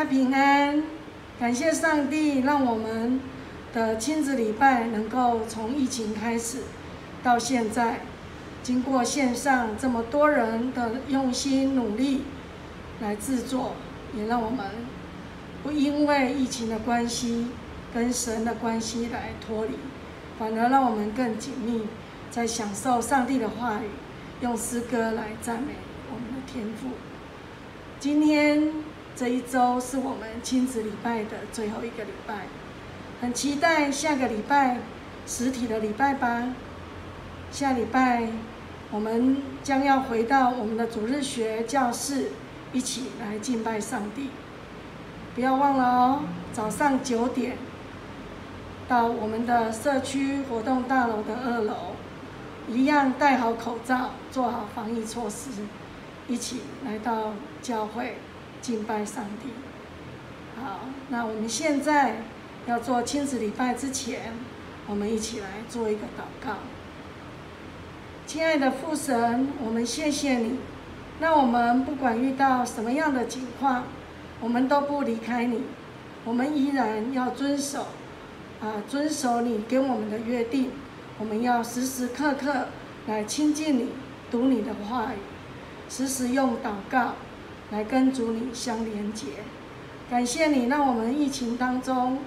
平安，感谢上帝，讓我們的親子禮拜能夠從疫情開始到現在，經過線上這麼多人的用心努力來製作，也讓我們不因為疫情的關係跟神的關係來脫離，反而讓我們更緊密，在享受上帝的話語，用詩歌來讚美我們的天父。今天這一週是我們親子禮拜的最後一個禮拜，很期待下個禮拜實體的禮拜吧。下禮拜我們將要回到我們的主日學教室，一起來敬拜上帝。不要忘了哦，早上9點到我們的社區活動大樓的2樓，一樣戴好口罩，做好防疫措施，一起來到教會敬拜上帝。好，那我們現在要做親子禮拜之前，我們一起來做一個禱告。親愛的父神，我們謝謝你，讓我們不管遇到什麼樣的情況，我們都不離開你，我們依然要遵守你跟我們的約定，我們要時時刻刻來親近你，讀你的話語，時時用禱告來跟主你相連結。感謝你，讓我們疫情當中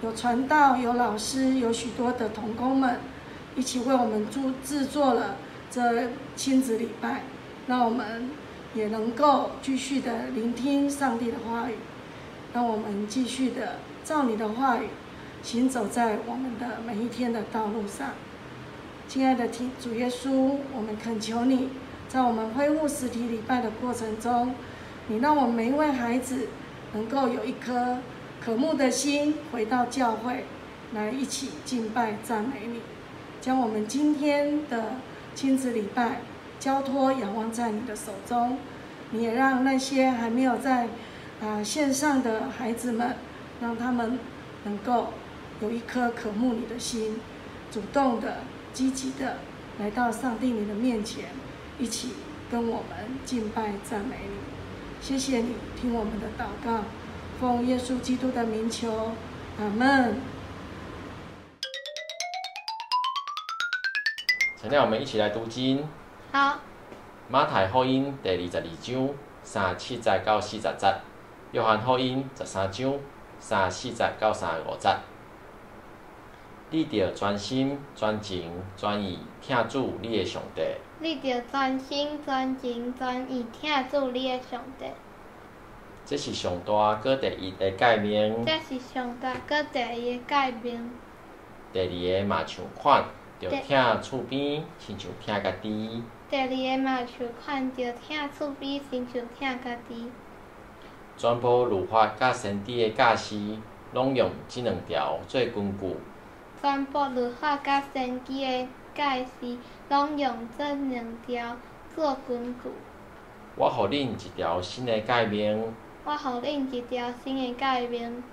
有傳道、有老師、有許多的同工們一起為我們製作了這親子禮拜，讓我們也能夠繼續的聆聽上帝的話語，讓我們繼續的照你的話語行走在我們的每一天的道路上。親愛的主耶穌，我們懇求你，在我們恢復實體禮拜的過程中，你讓我們每一位孩子能夠有一顆渴慕的心，回到教會來一起敬拜讚美你。將我們今天的親子禮拜交託仰望在你的手中，你也讓那些還沒有在線上的孩子們，讓他們能夠有一顆渴慕你的心，主動的、積極的來到上帝你的面前，一起跟我們敬拜讚美你。謝謝你聽我們的禱告，奉耶穌基督的名求，阿門。現在我們一起來讀經。好。馬太福音第22章37節到40節，約翰福音13章34節到35節。你著專心、專情、專意疼主你的上帝。你著專心、專情、專意疼主你的上帝。這是上大閣第一的誡命。這是上大閣第一的誡命。第二个嘛像款，著疼厝邊，親像疼家己。第二个嘛像款，著疼厝邊，親像疼家己。全部律法佮先知的教示，攏用這兩條做根據。全部律法佮先知的教示，攏用這兩條做根據。我予恁一條新的誡命。我予恁一條新的誡命。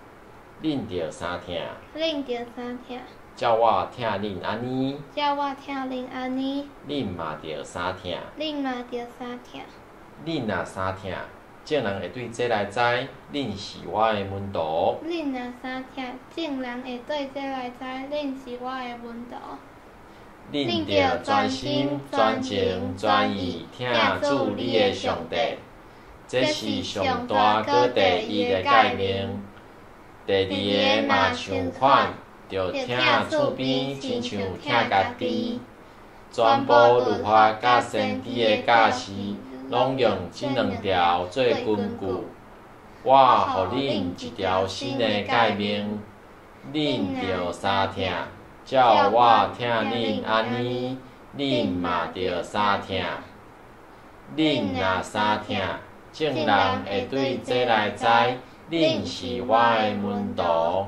恁著相疼。恁著相疼。照我疼恁按呢。照我疼恁按呢。恁嘛著相疼。恁嘛著相疼。恁若相疼，眾人會對這來知，恁是我的門徒。恁若相疼，眾人會對這來知，恁是我的門徒。恁著專心、專情、專意疼主你的上帝，這是上大閣第一的誡命。第二个嘛像款，著疼厝邊，親像疼家己。全部律法佮先知的教示，攏用這兩條做根據。我予恁一條新的誡命，恁著相疼，照我疼恁按呢，恁嘛著相疼。恁若相疼，眾人會對這來知，恁是我的門徒。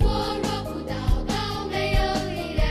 我若不禱告，沒有力量。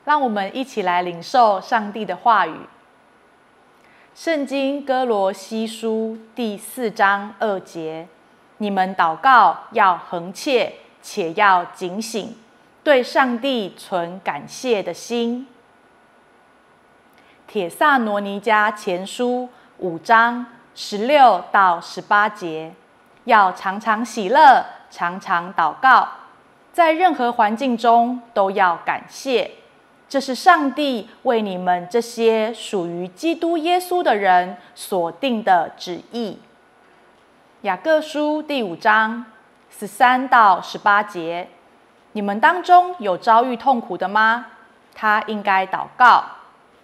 让我们一起来领受上帝的话语。圣经歌罗西书第四章二节：你们祷告要恒切，且要警醒，对上帝存感谢的心。帖撒罗尼迦前书五章16到18节：要常常喜乐，常常祷告，在任何环境中都要感谢。这是上帝为你们这些属于基督耶稣的人所定的旨意。雅各书第五章13到18节：你们当中有遭遇痛苦的吗？他应该祷告；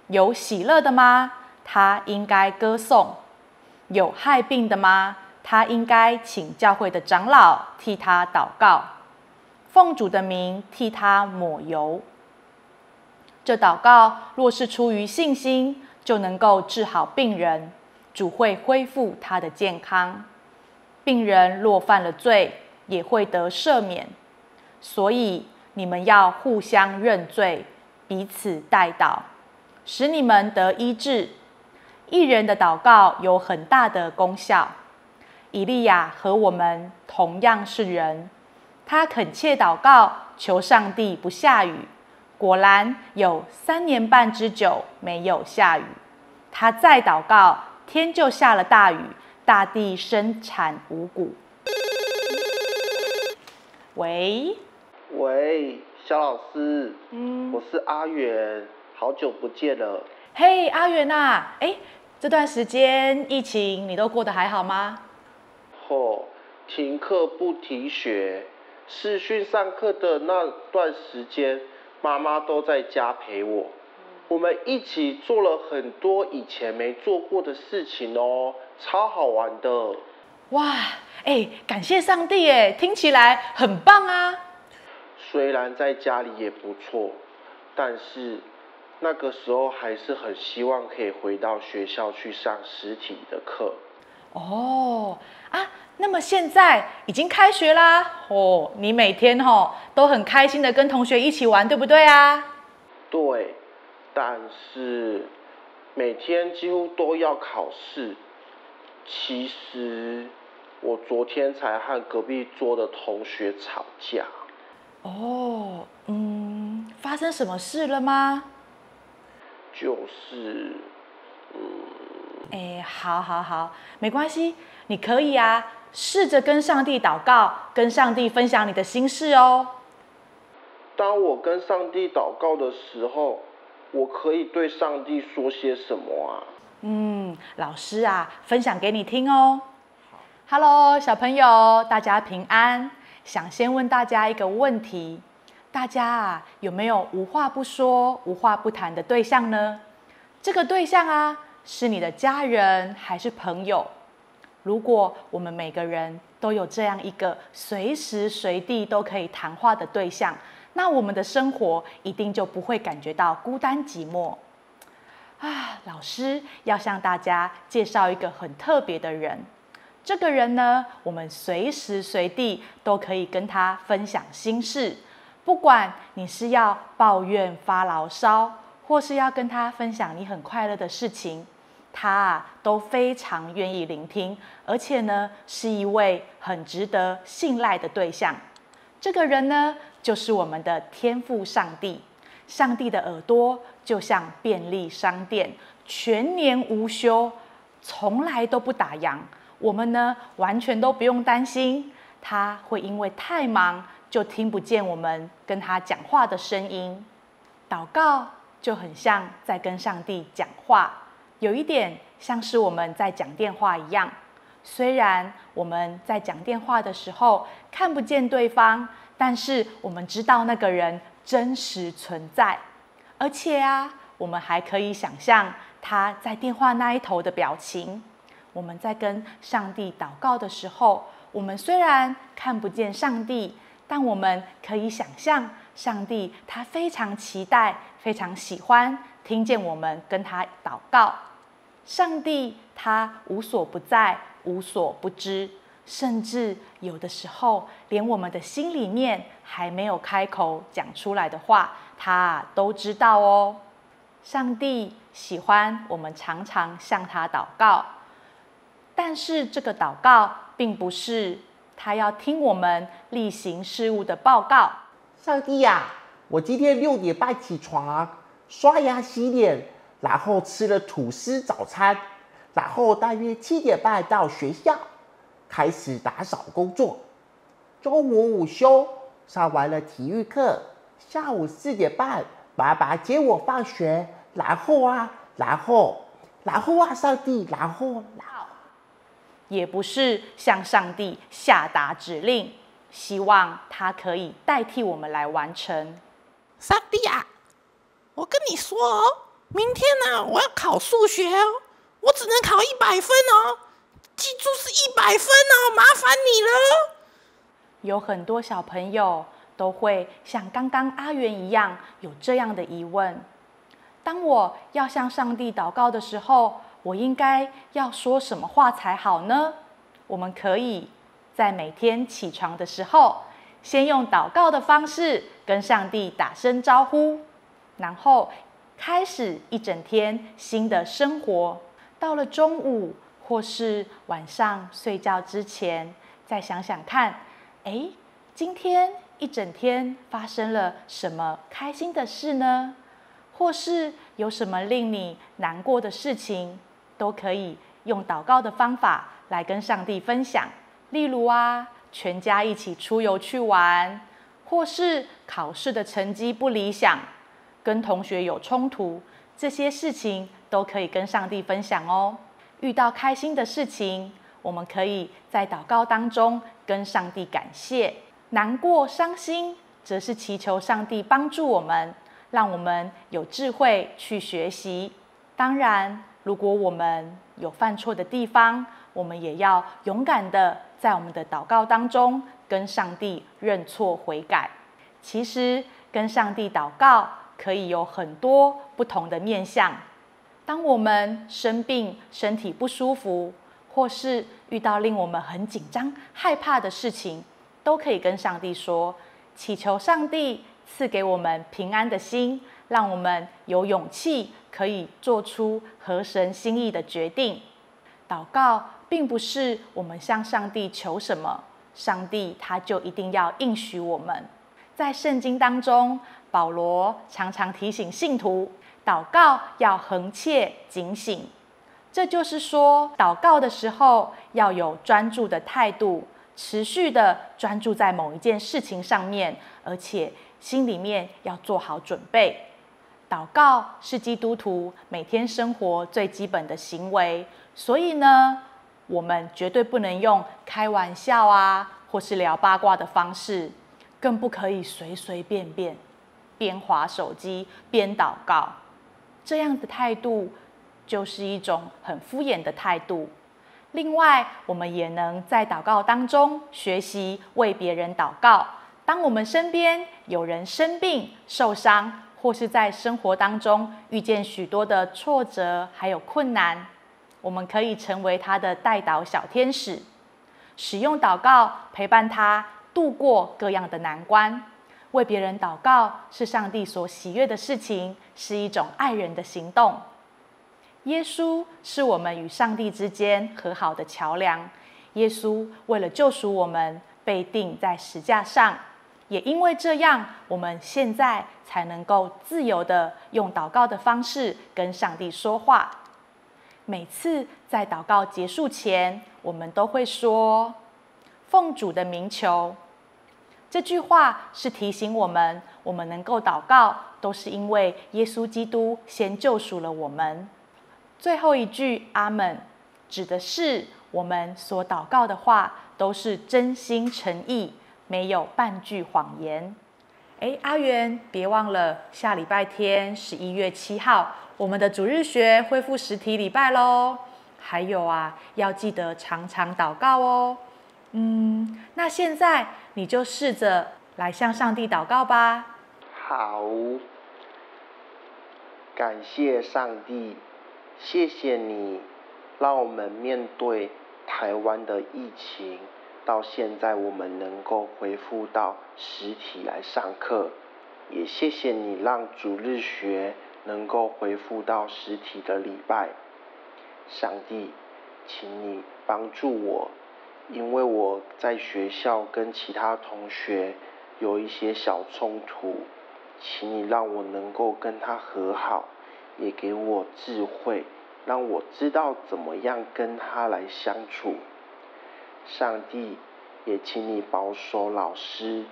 有喜乐的吗？他应该歌颂；有害病的吗？他应该请教会的长老替他祷告，奉主的名替他抹油。这祷告若是出于信心，就能够治好病人，主会恢复他的健康。病人若犯了罪，也会得赦免。所以你们要互相认罪，彼此代祷，使你们得医治。义人的祷告有很大的功效。以利亚和我们同样是人，他恳切祷告，求上帝不下雨。果然有3年半之久没有下雨。他再祷告，天就下了大雨，大地生产五谷。喂。喂，萧老师，我是阿元，好久不见了。嘿，阿元啊，哎，这段时间疫情你都过得还好吗？吼，停课不停学，视讯上课的那段时间，妈妈都在家陪我，我们一起做了很多以前没做过的事情哦，超好玩的。哇，哎，感谢上帝哎，听起来很棒啊。虽然在家里也不错，但是那个时候还是很希望可以回到学校去上实体的课。哦啊，那么现在已经开学啦，哦，你每天吼都很开心的跟同学一起玩，对不对啊？对，但是每天几乎都要考试。其实我昨天才和隔壁桌的同学吵架。哦，发生什么事了吗？就是，哎，好好好，没关系，你可以啊，试着跟上帝祷告，跟上帝分享你的心事哦。当我跟上帝祷告的时候，我可以对上帝说些什么啊？老师啊，分享给你听哦。Hello，小朋友，大家平安。想先问大家一个问题：大家啊，有没有无话不说、无话不谈的对象呢？这个对象啊，是你的家人还是朋友？如果我们每个人都有这样一个随时随地都可以谈话的对象，那我们的生活一定就不会感觉到孤单寂寞。啊，老师要向大家介绍一个很特别的人。这个人呢，我们随时随地都可以跟他分享心事，不管你是要抱怨发牢骚，或是要跟他分享你很快乐的事情，他啊都非常愿意聆听，而且呢，是一位很值得信赖的对象。这个人呢，就是我们的天父上帝。上帝的耳朵就像便利商店，全年无休，从来都不打烊。我们呢，完全都不用担心他会因为太忙就听不见我们跟他讲话的声音。祷告就很像在跟上帝讲话，有一点像是我们在讲电话一样。虽然我们在讲电话的时候看不见对方，但是我们知道那个人真实存在，而且啊，我们还可以想象他在电话那一头的表情。我们在跟上帝祷告的时候，我们虽然看不见上帝，但我们可以想象上帝他非常期待、非常喜欢听见我们跟他祷告。上帝他无所不在、无所不知，甚至有的时候，连我们的心里面还没有开口讲出来的话，他都知道哦。上帝喜欢我们常常向他祷告，但是这个祷告并不是他要听我们例行事务的报告。上帝呀，我今天6点半起床，刷牙洗脸，然后吃了吐司早餐，然后大约7点半到学校，开始打扫工作。中午午休，上完了体育课，下午4点半，爸爸接我放学，然后啊，然后，然后啊，上帝，然后，然后，也不是向上帝下达指令，希望他可以代替我们来完成。上帝啊，我跟你说哦，明天呢，我要考数学哦，我只能考一百分哦，记住是一百分哦，麻烦你了。有很多小朋友都会像刚刚阿元一样有这样的疑问：当我要向上帝祷告的时候，我应该要说什么话才好呢？我们可以在每天起床的时候，先用祷告的方式跟上帝打声招呼，然后开始一整天新的生活。到了中午或是晚上睡觉之前，再想想看，哎，今天一整天发生了什么开心的事呢？或是有什么令你难过的事情，都可以用祷告的方法来跟上帝分享。例如啊，全家一起出游去玩，或是考试的成绩不理想，跟同学有冲突，这些事情都可以跟上帝分享哦。遇到开心的事情，我们可以在祷告当中跟上帝感谢；难过、伤心，则是祈求上帝帮助我们，让我们有智慧去学习。当然，如果我们有犯错的地方，我们也要勇敢的在我们的祷告当中跟上帝认错悔改。其实，跟上帝祷告可以有很多不同的面向。当我们生病、身体不舒服，或是遇到令我们很紧张、害怕的事情，都可以跟上帝说，祈求上帝赐给我们平安的心，让我们有勇气可以做出合神心意的决定。祷告并不是我们向上帝求什么，上帝他就一定要应许我们。在圣经当中，保罗常常提醒信徒，祷告要恒切警醒。这就是说，祷告的时候要有专注的态度，持续的专注在某一件事情上面，而且心里面要做好准备。祷告是基督徒每天生活最基本的行为，所以呢，我们绝对不能用开玩笑啊，或是聊八卦的方式，更不可以随随便便边滑手机边祷告。这样的态度就是一种很敷衍的态度。另外，我们也能在祷告当中学习为别人祷告。当我们身边有人生病、受伤，或是在生活当中遇见许多的挫折还有困难，我们可以成为他的代祷小天使，使用祷告陪伴他度过各样的难关。为别人祷告是上帝所喜悦的事情，是一种爱人的行动。耶稣是我们与上帝之间和好的桥梁。耶稣为了救赎我们，被钉在十架上。也因为这样，我们现在才能够自由地用祷告的方式跟上帝说话。每次在祷告结束前，我们都会说：“奉主的名求。”这句话是提醒我们，我们能够祷告，都是因为耶稣基督先救赎了我们。最后一句“阿们”，指的是我们所祷告的话都是真心诚意，没有半句谎言。哎，阿元，别忘了下礼拜天11月7号，我们的主日学恢复实体礼拜喽。还有啊，要记得常常祷告哦。那现在你就试着来向上帝祷告吧。好，感谢上帝，谢谢你让我们面对台台湾的疫情到现在我们能够恢复到实体来上课，也谢谢你让主日学能够恢复到实体的礼拜。上帝，请你帮助我，因为我在学校跟其他同学有一些小冲突，请你让我能够跟他和好，也给我智慧，让我知道怎么样跟他来相处。上帝，也请你保守老师，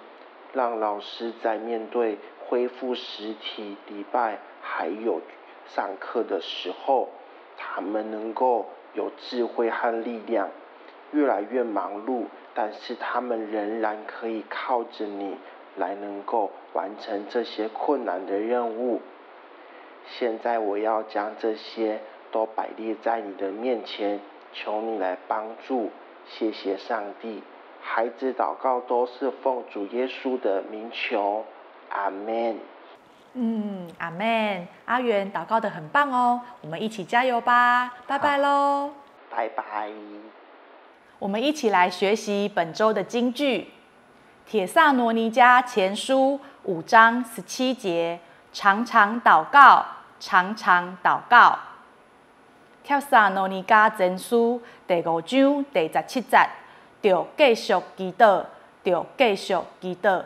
让老师在面对恢复实体礼拜还有上课的时候，他们能够有智慧和力量。越来越忙碌，但是他们仍然可以靠着你来能够完成这些困难的任务。现在我要将这些都摆列在你的面前，求你来帮助。谢谢上帝，孩子祷告都是奉主耶稣的名求，阿们。阿们。阿元祷告得很棒哦，我们一起加油吧，拜拜喽，拜拜。我们一起来学习本周的金句，《帖撒罗尼迦前书》5章17节，常常祷告，常常祷告。帖撒罗尼迦前书第5章第17节，著继续祈祷，著继续祈祷。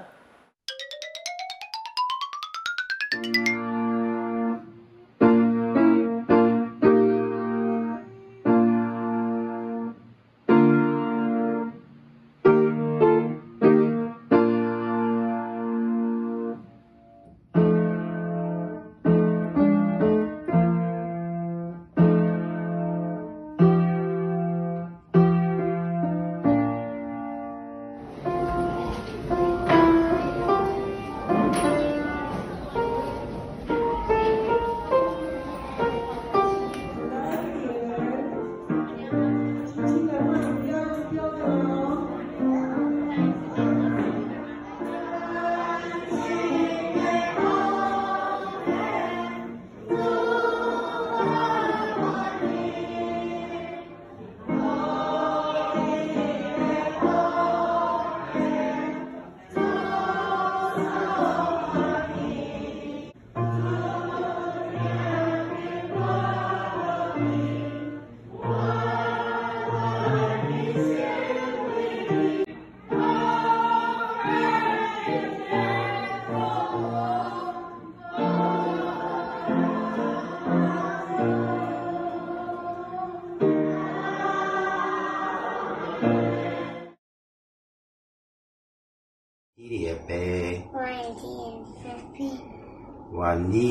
愿你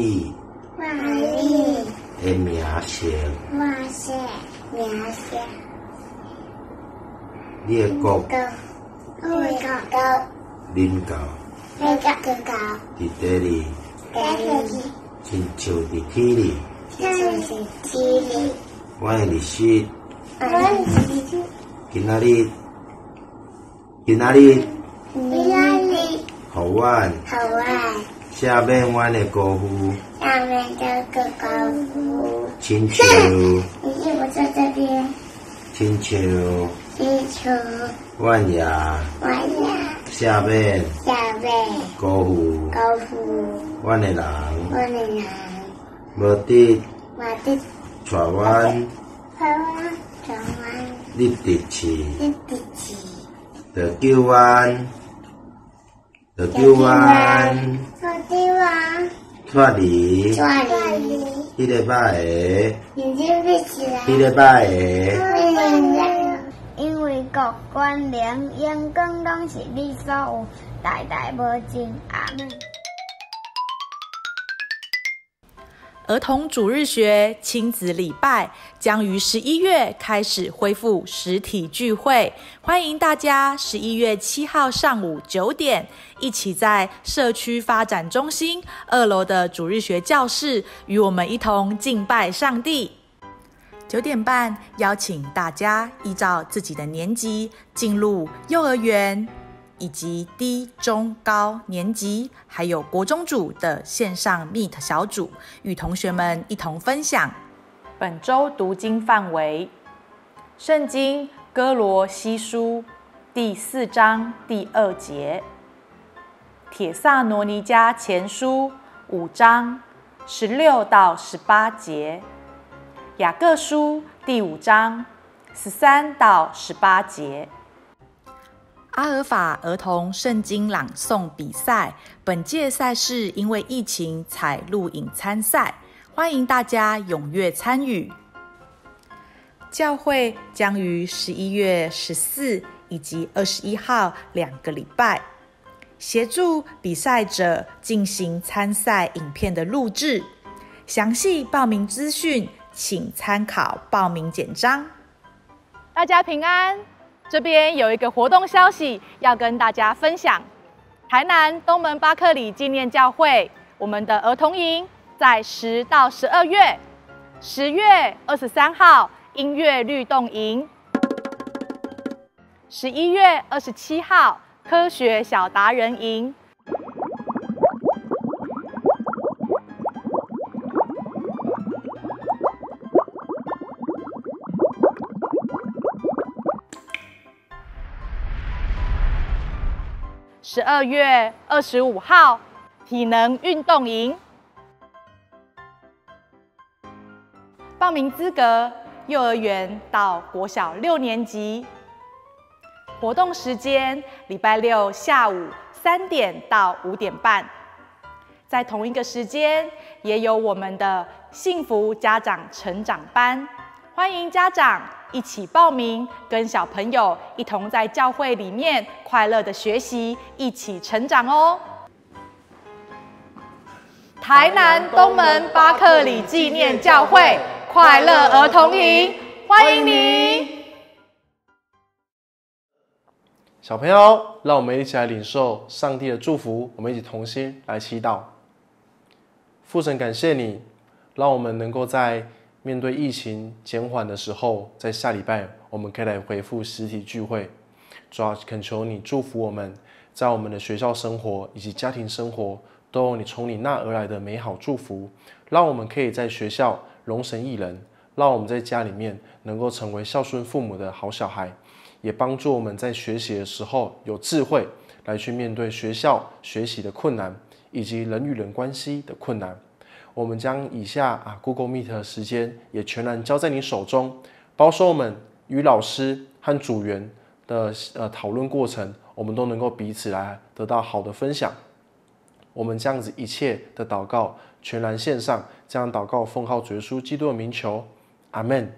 的名圣，你的国临到，伫地里，亲像伫天里。阮的日食，今仔日，今仔日，予阮，赦免阮的辜负，亲像，亲像，阮也赦免辜负阮的人，无得带阮入敌试，著救阮，著救阮脱离彼个歹的，彼个歹的。因为国权能荣光拢是你所有，代代无尽。阿们。儿童主日学亲子礼拜将于11月开始恢复实体聚会，欢迎大家11月7号上午9点，一起在社区发展中心2楼的主日学教室与我们一同敬拜上帝。9点半，邀请大家依照自己的年级进入幼儿园以及低、中、高年级，还有国中组的线上 Meet 小组，与同学们一同分享。本周读经范围：圣经歌罗西书第四章第二节，帖撒罗尼迦前书五章16到18节，雅各书第五章13到18节。阿尔法儿童圣经朗诵比赛，本届赛事因为疫情采录影参赛，欢迎大家踊跃参与。教会将于11月14以及21号2个礼拜，协助比赛者进行参赛影片的录制。详细报名资讯，请参考报名简章。大家平安，这边有一个活动消息要跟大家分享。台南东门巴克礼纪念教会，我们的儿童营在10到12月，10月23号音乐律动营，11月27号科学小达人营，12月25号体能运动营。报名资格：幼儿园到国小6年级。活动时间：礼拜六下午3点到5点半。在同一个时间，也有我们的幸福家长成长班，欢迎家长一起报名，跟小朋友一同在教会里面快乐的学习，一起成长哦。台南东门巴克礼纪念教会快乐儿童营，欢迎你！小朋友，让我们一起来领受上帝的祝福，我们一起同心来祈祷。父神，感谢你，让我们能够在面对疫情减缓的时候，在下礼拜我们可以来恢复实体聚会。主要恳求你祝福我们，在我们的学校生活以及家庭生活，都有你从你那而来的美好祝福，让我们可以在学校荣神益人，让我们在家里面能够成为孝顺父母的好小孩，也帮助我们在学习的时候有智慧来去面对学校学习的困难以及人与人关系的困难。我们将以下Google Meet 的时间也全然交在你手中，保守我们与老师和组员的讨论过程，我们都能够彼此来得到好的分享。我们这样子一切的祷告全然献上，这样祷告奉靠主耶稣基督的名求，阿们。